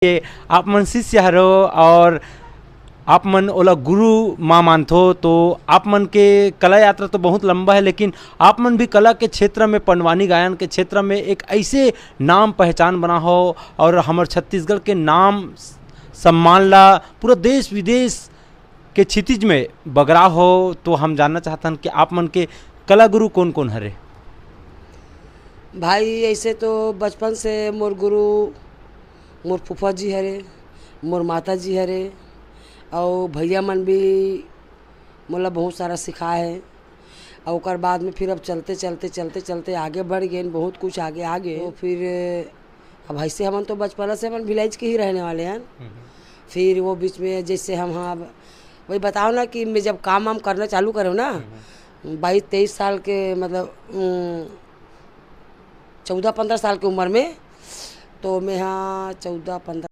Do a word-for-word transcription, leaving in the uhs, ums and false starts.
के आप मन शिष्य हरो और आप मन ओला गुरु माँ मानथो, तो आप मन के कला यात्रा तो बहुत लंबा है, लेकिन आप मन भी कला के क्षेत्र में, पंडवानी गायन के क्षेत्र में एक ऐसे नाम पहचान बना हो और हमर छत्तीसगढ़ के नाम सम्मान ला पूरा देश विदेश के क्षितिज में बगरा हो। तो हम जानना चाहतन कि आप मन के कला गुरु कौन कौन हरे? भाई, ऐसे तो बचपन से मोर गुरु मोर फूफा जी हरे, मोर माता जी हरे, और भैया मन भी मोला बहुत सारा सिखाए है। और ओकर बाद में फिर अब चलते चलते चलते चलते आगे बढ़ गए, बहुत कुछ आगे आ गए। तो फिर अब ऐसे हमन तो बचपन से हमन विलेज के ही रहने वाले हैं। फिर वो बीच में जैसे हम, हाँ, अब वही बताओ ना कि मैं जब काम वाम करना चालू करूँ ना, बाईस तेईस साल के, मतलब, उम, चौदह पंद्रह साल के उम्र में, तो मैं, हाँ, चौदह पंद्रह